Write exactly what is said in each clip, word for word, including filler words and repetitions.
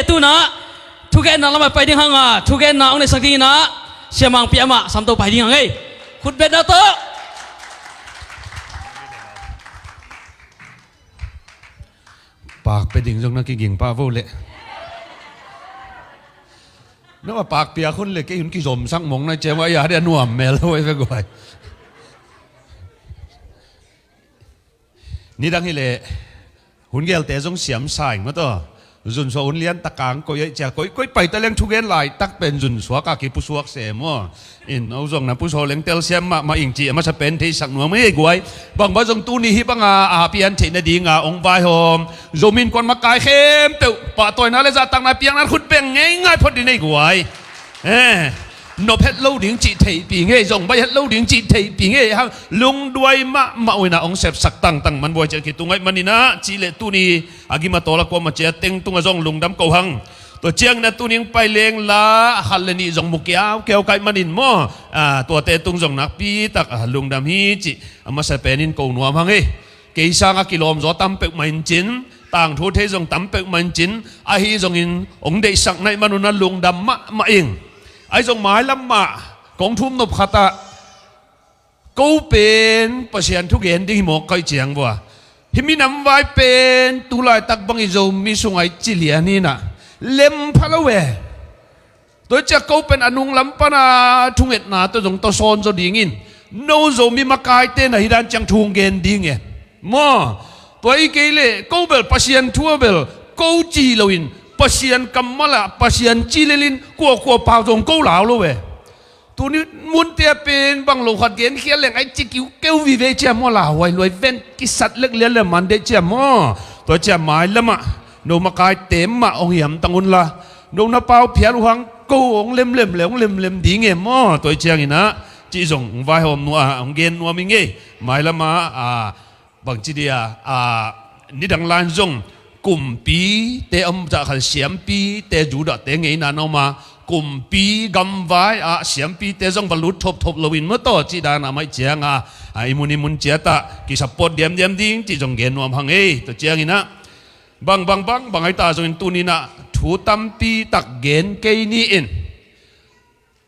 Tunah thugenna lamah pai ding hanga, thugenna hong neihsak dingin ah Sia Mangpi amah Samto pai ding hang ei. Khutbetna tawh. Pakpia ding zong na kiging pah vo leh. Na a pakpia khun le kei hun kizomsak mong na ciang wa ya dia nuam mel lo ei ve guai. Nidang hileh hun gelte zong siam saing mataw. Zunsuak hun lian takang koi aih cia koi koi paita leng thugen laitak pen zunsuak a kipusuak se maw. In o zong na pusaw leng telsiam mahmah ing ci a masa pen theisak nuam ei guai. Bangbang zong tuni hih banga a pian theih nadinga ong vaihawm Zomi Innkuan makai khempeuh pahtawina le zahtakna piakna khut beng ngeingai phot ding ei guai. Eh, nop het lo ding cih theihpih ngei zong baih het lo ding cih theihpih ngei hang lungduai mahmah uh inah ong sepsak tangtang man buai cian kitung aih maninah cih leh tuni a gim a tawl a kuam a cia teng tungah zong lungdam ko hang. Tua cianginah tuni ong pai leng la a khat le nih zong mu kiaukiau kaih manin maw, a, tuate tung zong nakpi tak a lungdam hi cih a masa penin ko nuam hang ei. Kei sanga kilawmzaw tam peuhmah in cin, tangthu thei zong tam peuhmah in cin, ahi zongin ong deihsak naih manun a lungdam mahmah ing. Ahi zong mailam mah kong thum nop khatah ko pen Pasian thugen ding hi mawk kaih ciang vua. Hih minam vai pen tulaitak bang i Zomi sungai cilian inah lem pha lo ve. Tua ciah ko pen a nunglam pana thungetna tawh zong tawsawn zaw dingin no Zomi makaite na hi dan ciang thu gen ding e. Maw, tua i kei leh ko bel Pasian thu a bel ko ci loin Pasian kammal ah Pasian ci lelin kuakua pau zong ko lau lo e. Tuni munte a pen bang lo khat genkhial leng ai ci kiukeu vive ciah maw lauhuai luai ven kisat lek lian le man deh ciah maw. Tua ciah mailamah no makaite mah hong hiamtang unla no na pau phial uh hang ko hong lemlem le hong lemlem ding e maw. Tua i cianginah cih zong hong vaihawm nuam hong gen nuam i ngei. Mailamah a bangci dia a nidang lan zong kumpite om cah khan siampite Judahte ngeina na om a kumpi gamvai ah siampite zong va lut thopthop loin mataw cih dana maih cianga a i mun i mun ciatah kisupport diamdiam ding cih zong gen nuam hang ei. Tua cianginah bang bang bang bang aita zongin tuninah thu tampi tak gen kei ni in.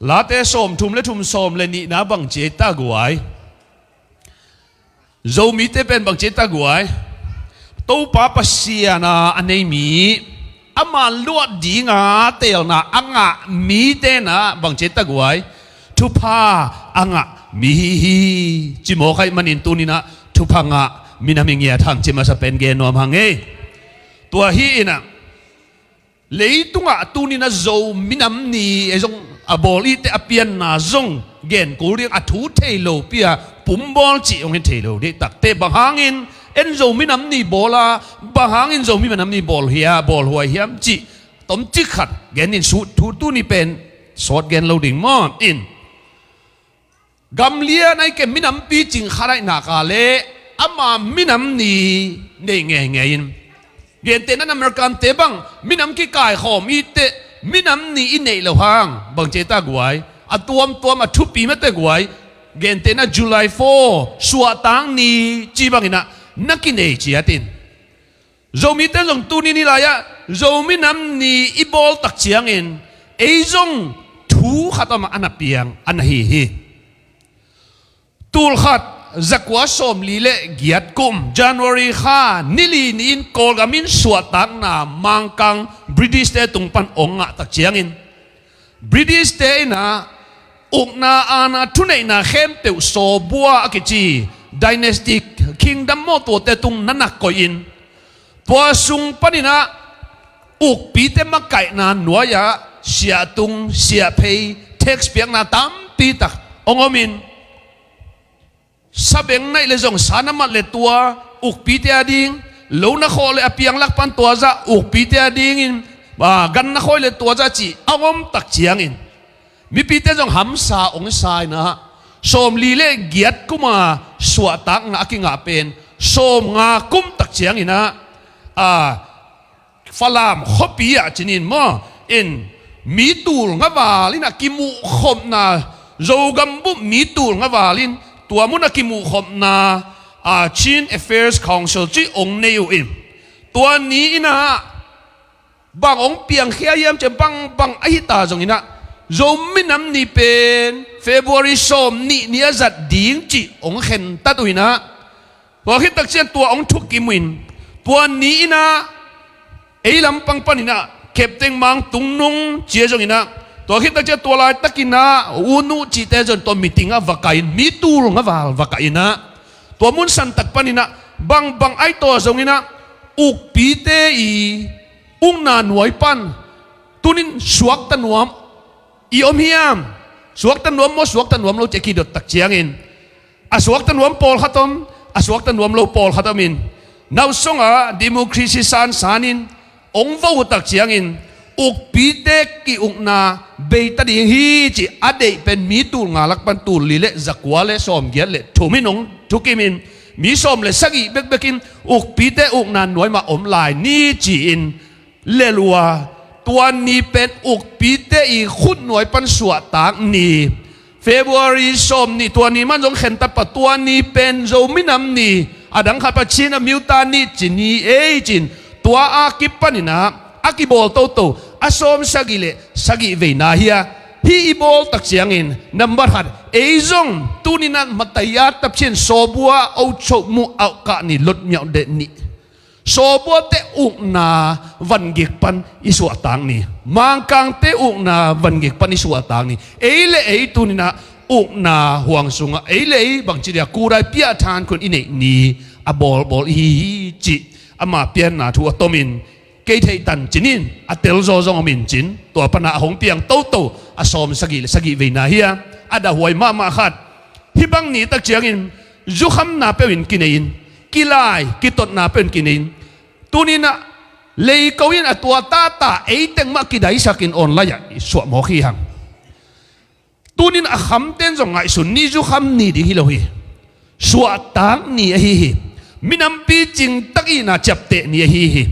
Late sawm thum le thum sawm le nihna bang ci ei ta guai. Zomite pen bang ci ei ta guai. Topa Pasian a a nei mi ama luah dinga teelna a ngah mite na bang ci ei ta guai. Thupha a ngah mi hi hi. Ci mawk aih manin tuninah thupha ngah minam i ngiat hang ci masa pen gen nuam hang ei. Tua hi inah leitungah tuninah Zo minam ni ei zong a bawl ihte a pianna zong gen kul ding a thu thei lo pia pumbawl cih hong hi thei lo dih takte bang hangin en Zo minam ni bawl a bang hangin Zo minam ni bawl hia bawl huai hiam cih tomcik khat gen in sut thu tuni pen sawt gen lo ding maw in. Gamlian aike minampi cing khat aih naka le ama minam ni nei ngeingei in. Gentehna Americante bang minam kikaikhawm ihteh minam ni i neih lo hang bang ci ei ta guai. A tuamtuam a thupi mate guai. Gentehna July four suahtak ni ci banginah na kinei ciatin. Zomite zong tuni ni lai-ah Zo minam ni i bawl tak ciangin ei zong thu khat amah a na piang a na hi hi. Tul khat zakua sawmli le giat kum January kha nili ni-in Kawlgam in suahtakna Mangkang British-te tung pan ong ngah tak ciangin British-te inah ukna aana thuneihna khempeuh sawbua a kici dynastic kingdom mawh tuate tung na nak koihin tua sung paninah ukpite makaihna nuai-ah siahtung siahphei tax piakna tampi tak hong omin sabeng naih le zong sa na mat le tua ukpite a ding lo na khawh le a piang lak pan tua zah ukpite a dingin gan na khawi le tua zah cih a om tak ciangin mipite zong hamsa ong sa inah sawmli le giat kuma suahtakna a kingah pen sawmnga kum tak cianginah a Falam khuapi ah cinin maw in mi tul nga val inah kimuhkhopna Zogam bup mi tul nga val in tua munah kimuhkhopna a Chin Affairs Council cih ong nei uh in tua ni inah Bang hong piangkhia hiam cih bangbang ahi ta zongin ah, Zomi Nam Ni pen February sawm nih ni a zat ding cih hong khentat uh in ah, tua khit tak ciang tua hong thukim uh in, tua ni in ah ei lampang panin ah Captain Mang Tung Nung ci a zongin ah, tua khit tak ciang tua laitakin ah U Nu cihte zong tua meeting ah va kah in, mi tul nga val va kah in ah, tua mun san tak panin ah bangbang ahi ta zongin ah, ukpite i ukna nuai pan tuni in suakta nuam i om hiam? Suakta nuam maw, suakta nuam lo cih kidot tak ciangin, a suakta nuam pawlkhat om, a suakta nuam lo pawlkhat om in, nausong ah democracy sansan in hong vo uh tak ciangin, ukpite ki-ukna beita ding hi cih a deih pen mi tul nga lak pan tul li le zakua le sawmgiat le thum in hong thukim in, mi sawm le sagih bekbek in ukpite ukna nuai mah om lai ni ci-in lel uh a, tua ni pen ukpite i khutnuai pan suahtak ni, February sawm nih, tua ni man zong khentat pah, tua ni pen Zomi Nam Ni, a dang khat pah Chin Amyotha Ni ci ni ei cin, tua a kipanin ah a kibawl toto a sawm sagih le sagih veina hi a, hih i bawl tak ciangin nambat khat, ei zong tuni in ah mataya tap cin sawbua auchok mu auhkah ni lotmiauh deh nih, sawbuate ukna vangik pan i suahtak ni, Mangkangte ukna vangik pan i suahtak ni, ei le ei tuni in ah ukna huang sungah ei le ei bangci dia kurai piahthan khun i neih ni a bawlbawl i hi hi cih ama pianna thu a tomin, kei theih tan cin in a telzaw zong om in cin, tua pan ah a hong piang toto a sawm sagih le sagih veina hi a, a dahhuai mahmah khat. Hih bang ni tak ciangin zukhamna peuh in kinei in, kilai kitotna peuh in kinei in, tuni in ah leiko in a tua tata ei teng mah kidaisak in online ah i suah mawk hi hang. Tuni in a khamten zong ngaihsun ni, zukham ni ding hi lo hi. Suahtak ni ahi hi. Minam picing tak ihna ciapteh ni ahi hi.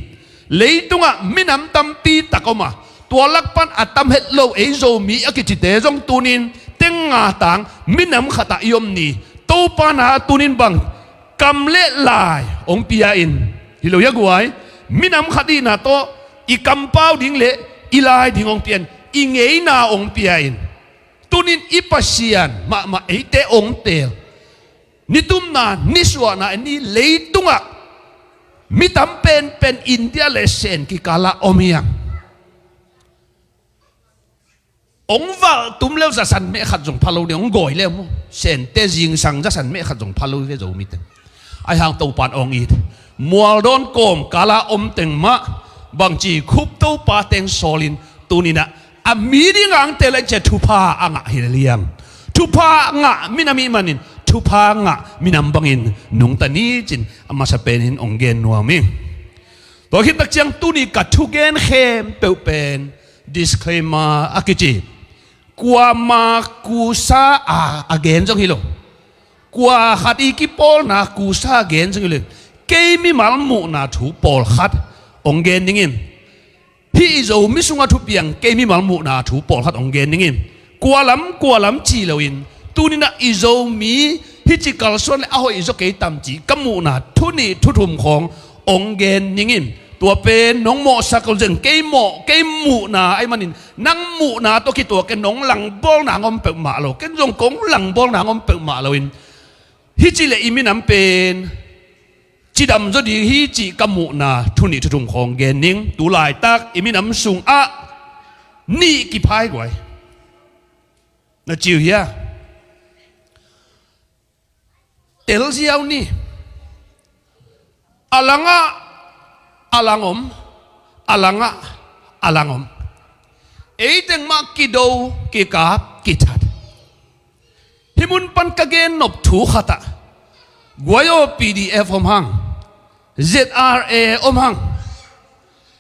Leitungah minam tampi tak om a, tua lak pan a tam het lo ei Zomi a kicite zong tuni in teng nga tang minam khat ah i om ni. Topa na tuni in bang kam le lai hong pia in, hi lo hi a guai, minam khat ihna tawh i kampau ding le i lai ding hong pia in, i ngeina hong pia in, tuni in i Pasian mahmah eite hong teel. Nitumna, nisuahna ni, leitungah mi tam penpen India le Sen kikal ah om hi hang. Hong valh tum leu zasan meh khat zong pha lo ding, hong gawi leu maw, Sente zingsang zasan meh khat zong pha lo ve Zomite. Ahi hang Topa in hong it, mualdawn kawmkal ah om teng mah bangci khup Topa teng sawl in, tuni in ah a mi ding a hong teel lai ciah thupha a ngah hi lel hi hang. Thupha ngah minam i hih manin thupha ngah minam bangin nungta ni cin a masa penin hong gen nuam hi. Tua khit tak ciang tuni ka thugen khempeuh pen disclaimer a kici, kuama kusa a a gen zong hi lo, kua khat i kipawlna kusa a gen zong hi lo. Kei mimal muhna thu pawlkhat hong gen ning in, hih i Zomi sungah thupiang kei mimal muhna thu pawlkhat hong gen ning in, kua lam kua lam ci loin, tuni in ah i Zomi hih ci kalsuan le a hoih zaw kei tam ci ka muhna thu nih thu thum khawng hong gen ning in, tua pen nong mawhsak lo zeng, kei mawh, kei muhna ahih manin nang muhna tawh kituak in nong langbawlna hong om peuhmah lo, ken zong kong langbawlna hong om peuhmah loin, hih ci le i minam pen cidam zaw ding hi cih ka muhna thu nih thu thum khawng gen ning. Tu laitak i minam sungah nih kipha hi guai. Na ci uh hia? Telziau ni. A langah a lang om, a langah a lang om. Ei teng mah kido, kikap, kithat. Hih mun pan ka gen nop thu khat ah, guai aw, P D F om hang, Z R A om hang.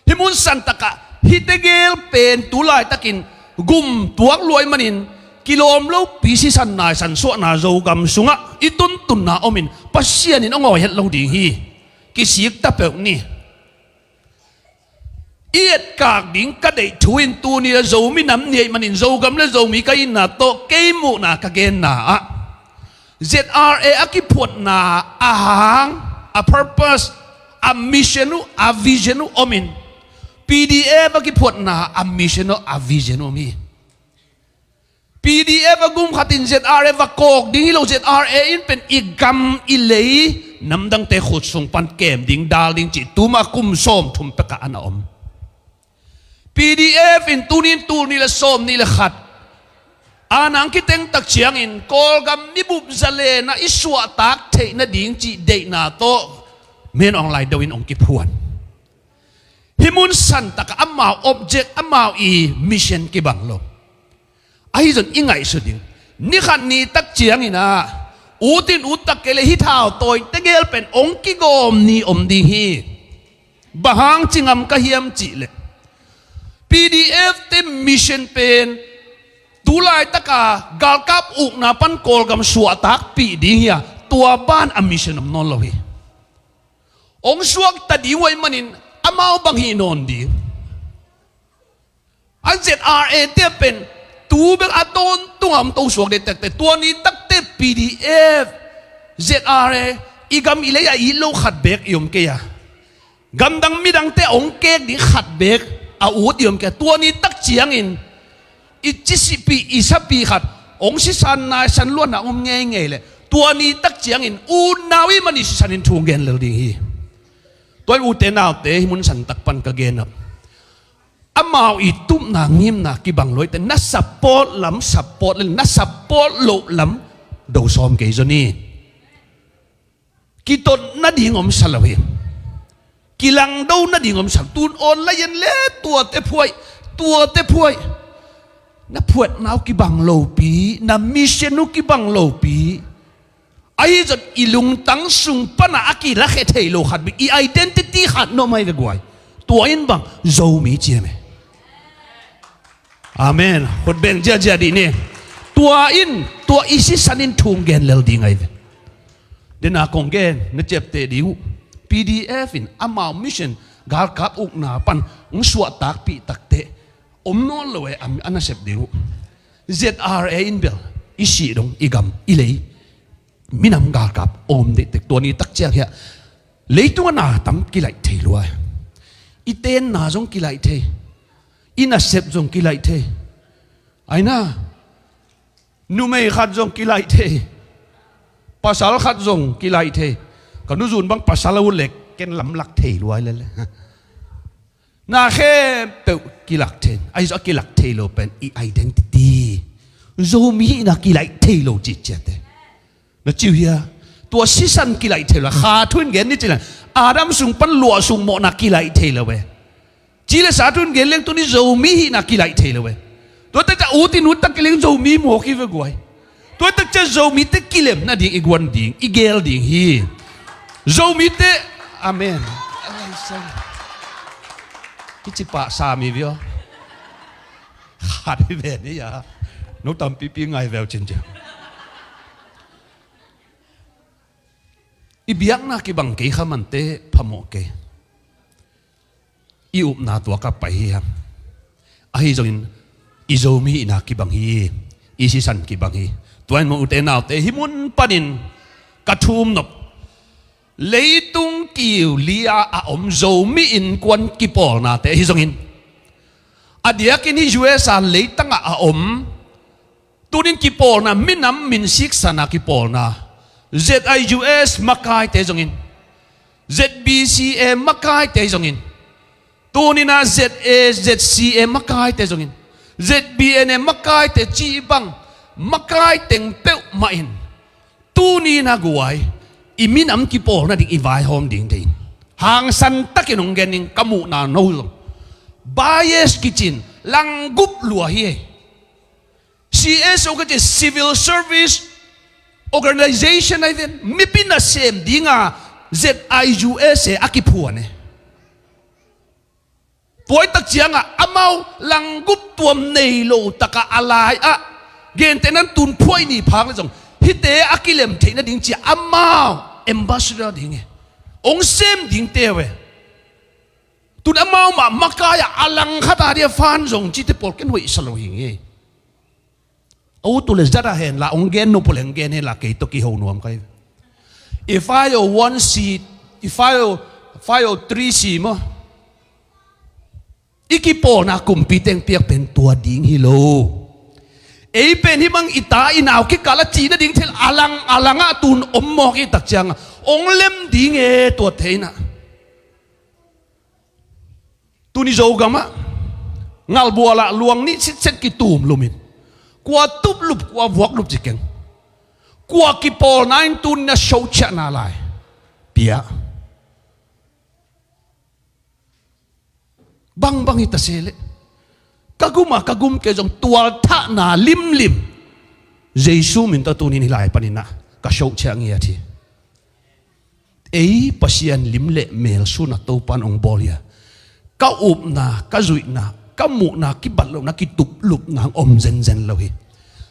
Hih mun santak ah hihte gel pen tu laitakin gum tuak luai manin kilawm lopi sisan naisan suahna Zogam sungah i tuntunna om in, Pasian in a ngawi het lo ding hi. Kisik ta peuh ni. I etkak ding ka deih thu in tuni a Zomi Nam Ni ahih manin Zogam le Zomi ka itna tawh kei muhna ka genna ah, Z R A a kiphuatna a hang, a purpose, a mission uh, a vision uh om in, P D F a kiphuatna a mission aw, a vision aw mi. P D F a gum khat in Z R A va kawk ding hi lo, Z R A in pen i gam i lei namdangte khut sung pan kem ding, dal ding cih tuma kum sawm thum pekah an a om. P D F in tunin tul nih le sawm nih le khat a nang kiteng tak ciangin Kawlgam mibup zalen a i suahtak theih nading cih deihna tawh Min Aung Hlaing deuhin hong kiphuan. Hih mun santak ah amau object, amau i mission kibang lo. Ahi zong i ngaihsut ding. Ni khat ni tak ciangin ah, ut in ut tak kei le hih thau tawi tegel pen hong kigawm ni om ding hi. Bang hang ci ngam ka hiam cih leh, P D F te mission pen tu laitak a galkap ukna pan Kawlgam suahtakpih ding hi a, tua ban a mission om nawn lo hi. Hong suakta ding uh ahih manin amau bang hih nawn ding. A Z R A te pen tu bek a tawntung a om to suak ding tektek, tua ni takte P D F, Z R A i gam i lei a it lo khat bek i om kei a, gamdang midangte hong kek ding khat bek a ut i om kei a, tua ni tak ciangin i cisipi i sapi khat hong sisan naisan luanna om ngeingei leh, tua ni tak ciangin utna uh ahih manin sisan in thu hong gen lel ding hi. Tua in ute naute, hih mun santak pan ka gen a, amau i tupna ngimna kibang lo hi teh, na support lam support le na support loh lam do sawm kei zaw ni. Kitot nading om sa lo hi. Kilangdo nading om sa lo. Tun awn lai en le tuate phuai, tuate phuai. Na phuatna uh kibang lopi, na mission uh kibang lopi. Ahi zong i lungtang sung pana a kilakhia thei lo khat bek, i identity khat na om hi ve guai. Tua in bang Zomi ci hi ve. Amen. Khut beng ziahziah dih ni. Tua in, tua i sisan in thu hong gen lel ding ahi ve. Dena kong gen na ciapteh ding uh, P D F in amau mission galkap ukna pan hong suahtakpih takteh om nawn lo e, a nasep ding uh. Z R A in bel i sih dong, i gam i lei, minam galkap om diktek, tua ni tak ciang hiah leitung a na tam kilaih thei lua. I tenna zong kilaih thei, i nasep zong kilaih thei. Aina, numei khat zong kilaih thei, pasal khat zong kilaih thei. Ka nuzun bang pasal a ut leh ken lamlak thei lua lele. Na khempeuh kilak thei, ahi zong a kilak thei lo pen i identity. Zomi hihna kilaih thei lo cih ciate. Na ci uh hia? Tua sisan kilaih thei lo, kha thu in gen ni ci leng, Adam sung pan luah sung mawhna kilaih thei lo ve. Ci le sa thu in gen leng tuni Zomi hihna kilaih thei lo ve. Tua tak ciang ut in ut tak kei leng Zomi mawk hi ve guai. Tua tak ciang Zomite kilem nading i guan ding, i gel ding hi. Zomite, amen. Kici pah sa mi vio. Khat hi ve ni a. No tampipi ngai veu cin ciang. I biakna kibang kei kha mante phamawh kei. I upna tua ka pai hi hang. Ahi zongin i Zomi hihna kibang hi, i sisan kibang hi. Tua in maw ute naute, hih mun panin ka thum nop. Leitung kiu li-a a om Zomi innkuan kipawlnate ahi zongin, a diakin hih U S A leitangah a om tunin kipawlna, minam min siksana kipawlna, Z I U S makaite zongin, Z B C A makaite zongin, tunina Z A, Z C A makaite zongin, Z B N A makaite cih bang makai teng peuhmah in, tunin a guai, i minam kipawlna ding i vaihawm ding dei. Hangsan takin hong gen ning ka muhna no zong. Bias kicin, langgup lua hi. C S O ka ci, Civil Service Organization ahi ven, mipi nasem dinga Z I U S A a kiphuan e. Puai tak cianga amau langgup tuam nei lo taka a lai-ah, gentehnan tun phuai ni phak le zong hihte a kilem theih nading cia amau ambassador ding e, hong sem ding teu e. Tun amau mah makai-ah a langkhat a dia fan zong cite pawl ken hoihsa lo hi nge. A ut uh le zat a hen la, hong gen nop uh le hong gen hen la, kei tawh kiho nuam kai. I five oh one C, i five oh, five oh three C maw? i kipawlna kumpi teng piak pen tua ding hi lo. Ei pen hih bang i ta i nau kikal a cih nading thil a lang a langah tun om mawk i tak ciangah ong lem ding e tua thei inah. Tuni Zogamah ngalbualah luang nih sitset kitum lumin kua tuplup kua vuaklup ci keng. Kua kipawlna in tuni na sociahna lai pia. Bangbang hi ta se leh ka gum a ka gum kei zong tualthahna limlim Jesu min tawh tunin hih lai paninah ka sociah ngiat hi. Ei Pasian lim le mel sun a Topan ong bawl hi a, ka upna, ka zuihna, ka muhna, kibat lohna, kitup lupna hong om zenzen lo hi.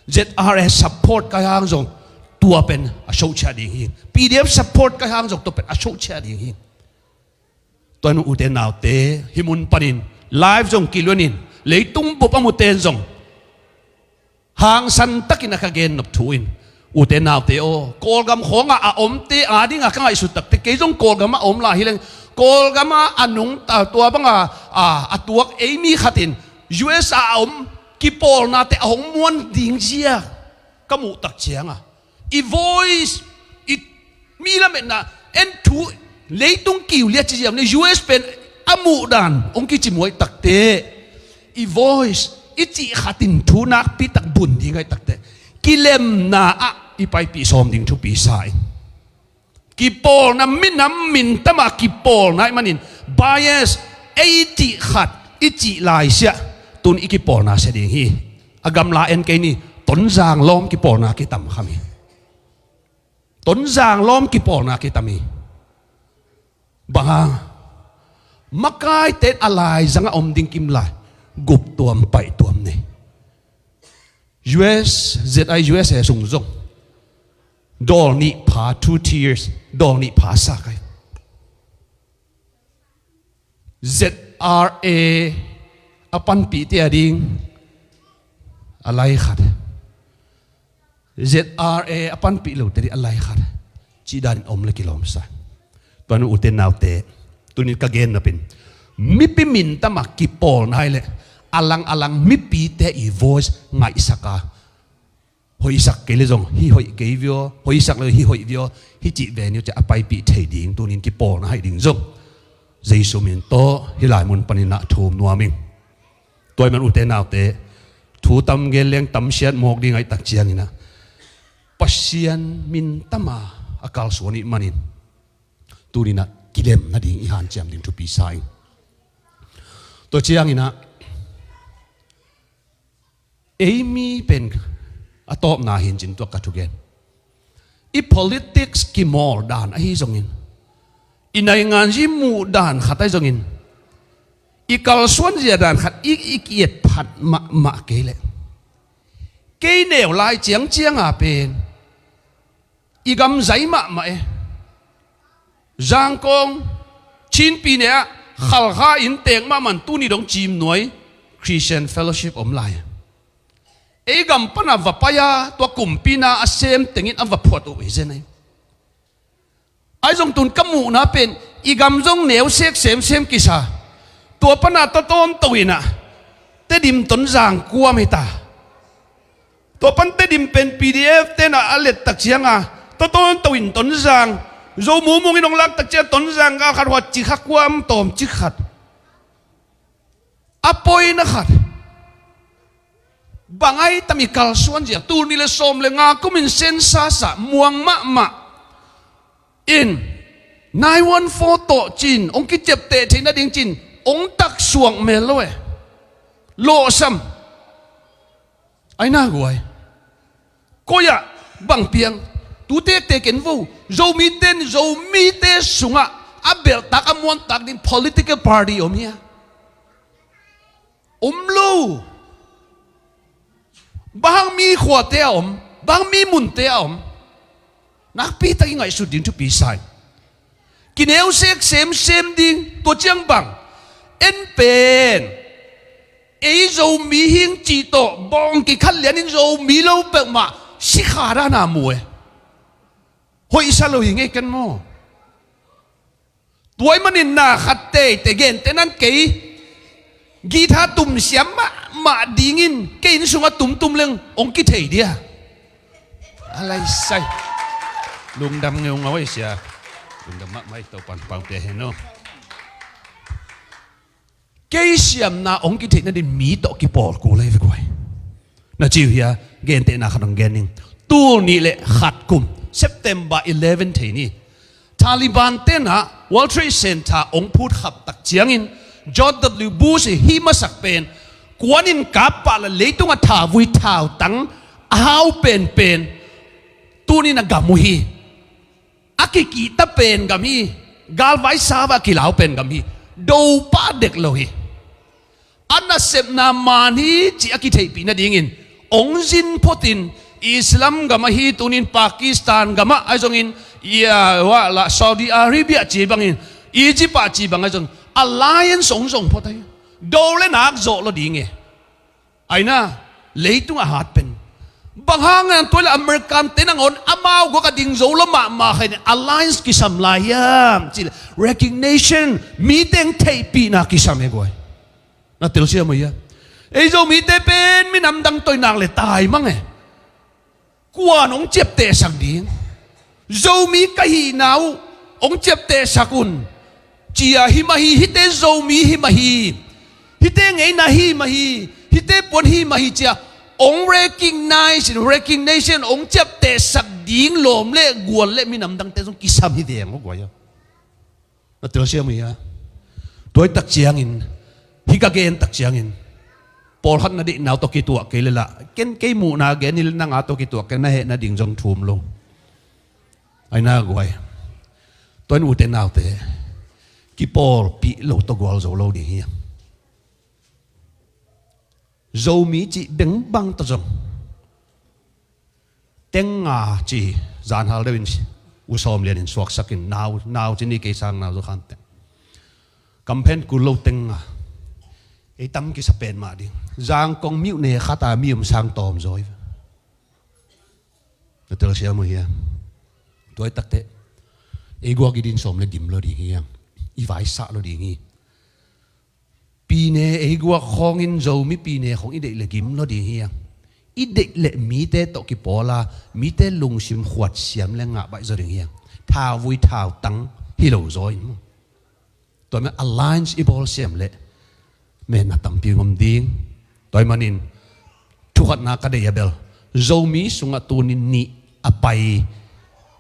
Z R A support ka hang zong tua pen a sociah ding hi. P D F support ka hang zong tua pen a sociah ding hi. Tua nu ute naute hih mun panin live zong kiluanin leitung bup a muten zong hangsan takin a ka gennop thu in, ute naute aw, Kawlgam khawngah a omte adinga ka ngaihsut takte, kei zong Kawlgam a om lai hileng, Kawlgam a a nungta tua banga a, a tuak ei mi khatin U S a a om kipawlnate a hong muan ding zia ka muh tak cianga i voice, i mi lametna en thu leitung kiu liat ci ziam le U S pen a muh dan hong kici muai takte, i voice i cih khatin thu nakpi tak bun ding aih takte, kilemna ah i paipih sawm ding thupi sa in. Kipawlna minam mintamah kipawlna aih manin bias ei cih khat i cih laisiah tun i kipawlna sia ding hi. A gamla en kei ni, Tonzang lawm kipawlna kitam kham hi. Tonzang lawm kipawlna kitam hi. Bang hang? Makaite a laizangah om ding kim lai, gup tuam paih tuam nei. U S, Z I U S A sung zong dawl nih pha, two tiers, dawl nih pha sa kai. Z R A a panpihte a ding a lai khat, Z R A a panpih lote ding a lai khat, cih danin om le kilawmsa. Tua nu ute naute, tunin ka gennop in mipi mintamah kipawlna aih leh a lang a lang mipite i voice ngaihsak a, hoihsak kei le zong hih hoih kei vio, hoihsak le hih hoih vio, hih cih ve ni uh ci a paipih thei ding tunin kipawlna aih ding zong Jesu min tawh hih lai mun paninah thum nuam ing. Tua ahih man ute naute, thu tam gen leng tam siat mawk ding aih tak cianginah Pasian mintama a kalsuan ih manin tuninah kilem nading i hanciam ding thupi sa ing. Tua cianginah ei mi pen a tawpna hincin tuak ka thugen. I politics kimawl dan ahi zongin, i nainganzi muh dan khat ahi zongin, i kalsuanzia dan khat i, i kiet phat mahmah kei leh kei neu lai ciangcianga pen i gam zai mahmah e. Zangkong Chinpi ne-ah Khalkha inntek mahmah in tuni dong Cimnuai Christian Fellowship om lai. Ei gam pana va pai-a tua kumpina a sem tengin a va phuat uh hi zen ahi. Ahi zong tun ka muhna pen i gam zong neu sek semsem kisa. Tua pana tawtawn to inah Tedim Tonzang kuam hi ta. Tua pan Tedim pen P D F tenah a let tak cianga tawtawn to in Tonzang, Zo mumung in hong lak tak ciang Tonzang gal khat huat cik kha kuam tawm cik khat. A poina khat. Bang ahi tam i kalsuan zia, tul nih le sawm le nga kumin sensa sa muang mahmah in nine one four tawh cin hong kiciapteh theih nading cin hong taksuak mel lo e. Lawhsam. Aina guai. Koi-ah bang piang? Tu tektek en vo. Zomite in Zomite sungah a belhtak a muantak ding political party om hia? Om lo. Bang hang mi khuate a om? Bang hang mi munte a om? Nakpi tak i ngaihsut ding thupi sa ing. Kineusek semsem ding, tua ciang bang? En pen ei Zomi hing cih tawh bawng kikhat lianin Zomi lo peuhmah sikha dana mu e. Hoihsa lo hi ngei ken maw? Tua ahih manin na khat teitei gente nan kei Guitar tumsiam mahmah dingin kei inn sungah tumtum leng hong kithei dia. A lai sai. Lungdam ngeungau ei sia. Lungdam mahmah ei, Topan pangpia hen aw. Kei siamna hong kitheihna din mi tawh kipawl kul ei ve guai. Na ci uh hia? Gentehna khat hong gen ning. Tul nih le khat kum, September eleven thei ni, Taliban tenah World Trade Center hong phut khap tak ciangin George W Bush i hih masak pen kuanin kap pah la leitung a thavui thautang a hau penpen tunin a gam uh hi. A kikihta pen gam hi. Galvai sava a kilau pen gam hi. Do pah dek lo hi. A nasepna man hi cih a kitheihpih nadingin hong zin photin Islam gam ahi tunin Pakistan gamah ahi zongin, ia, wah lah Saudi Arabia ci bangin, Egypt ah ci bang ahi zong alliance hong zong phot ahi. Do le nak zawh lo ding e. Aina, leitung a hat pen. Bang hang nan tuai le American te nangawn amau guak a ding zo lo mahmah khain alliance kisam lai hiam cih le recognition, mi teng theihpihna kisam e guai. Na telsiam uh hia? Ei Zomite pen minam dang toinak le tai mang e. Kuan hong ciaptehsak ding? Zomi ka hihna uh hong ciaptehsak un. Cia hi mah hi, hihte Zomi hi mah hi. Hihte ngeina hi mah hi. Hihte puan hi mah hi cia hong recognize in, recognition hong ciaptehsak ding lawm le gual le minam dangte zong kisam hi deng aw guai aw. Na telsiam uh hia? Tuai tak ciangin, hih ka gen tak ciangin, pawlkhat na deihna uh tawh kituah kei le lah, ken kei muhna gen hi le nang a tawh kituah kei, na hehna ding zong thum lo. Aina guai. Tuan ute naute, kipawlpih lo tawh gualzo lo ding hi. Zomi cih bengbang tawh zong. Tenga ci zanhal deuhin U Sawm Lian in suaksakin nau, nau ci ni kei sang nau zo khan teng. Kamphen kul lo tenga. Ei tam kisa pen mah ding. Zangkong miuh ne khata mi um sang tawm zawi. Na telsiam uh hia? Tuai takte. Ei guak i din sawm le gim lo ding hi hang. I vaisah lo ding hi. Pine ei guak khawngin Zomi pine khawng i deih le gim lo ding hi hang. I deih le mite tawh kipawl a, mite lungsim khuat siam le ngah baih zaw ding hi hang. Thauvui thautang hi lo zaw in. Tua men alliance i bawl siam le men a tampi ngom ding. Tua manin thukhatna ka deih a bel Zomi sungah tunin nih a pai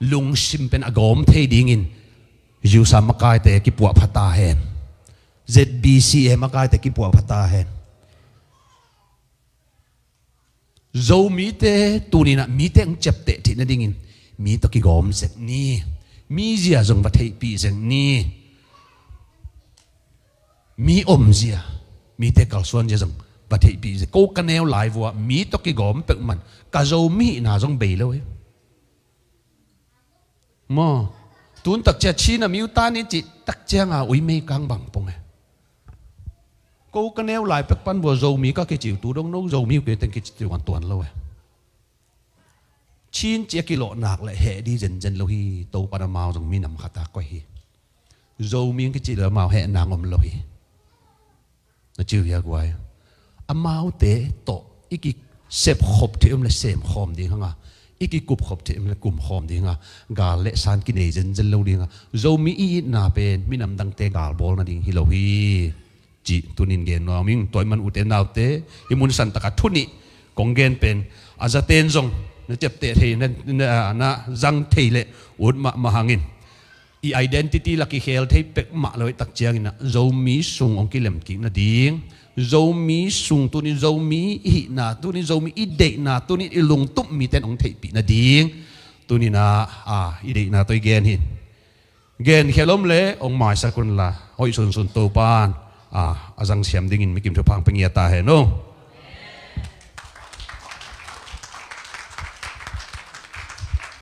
lungsim pen a gawm thei dingin Zusa makaite kipuah phata hen. Z B C A makaite kipuah phata hen. Zomite tuninah mite ang ciapteh theih nadingin mi tawh kigawm zek ni. Mi zia zong va theihpih zek ni. Mi om zia, mite kalsuan zia zong va theihpih zek. Ko ka neu lai vua mi tawh kigawm peuhman ka Zomi hihna zong bei lo hi. Maw, tun takcia Chin a miu ta ni cih takcianga ui mei kang bang pong e. Ko ka neu lai pek pan bua Zomi ka kiciu tu dong no Zomi uh kei teng kiciu an tuan lo e. Chin cia kilawh nak le heh di zenzen lo hi. Topan amau zong minam khata koih hi. Zomi ang kicih lo amau heh nang om lo hi. Na ciu hia guai? Amaute tawh i kisep khop theih um le sem khawm ding hanga, i kikup khop theih um le kum khawm ding hanga, gal le san kinei zenzen lo ding hanga, Zomi i itna pen minam dangte gal bawl nading hi lo hi. Cih tunin gen nuam ing. Tua i man ute naute, i mun san taka thu nih kong gen pen a zaten zong na ciapteh thei, na, na, na zang thei le ut mahmah hangin i identity la kikhel thei pek mah lo i tak ciangin ah Zomi sung hong kilem kik nading, Zomi sung tunin Zomi i hihna, tunin Zomi i deihna, tunin i lungtup miten hong theihpih nading tunin ah, ah, i deihna tawh i gen hi. Gen khel om le hong maisak unla hoih sunsun Topan, ah, a zangsiam dingin mikim thupha hong pia ngiat ta hen aw.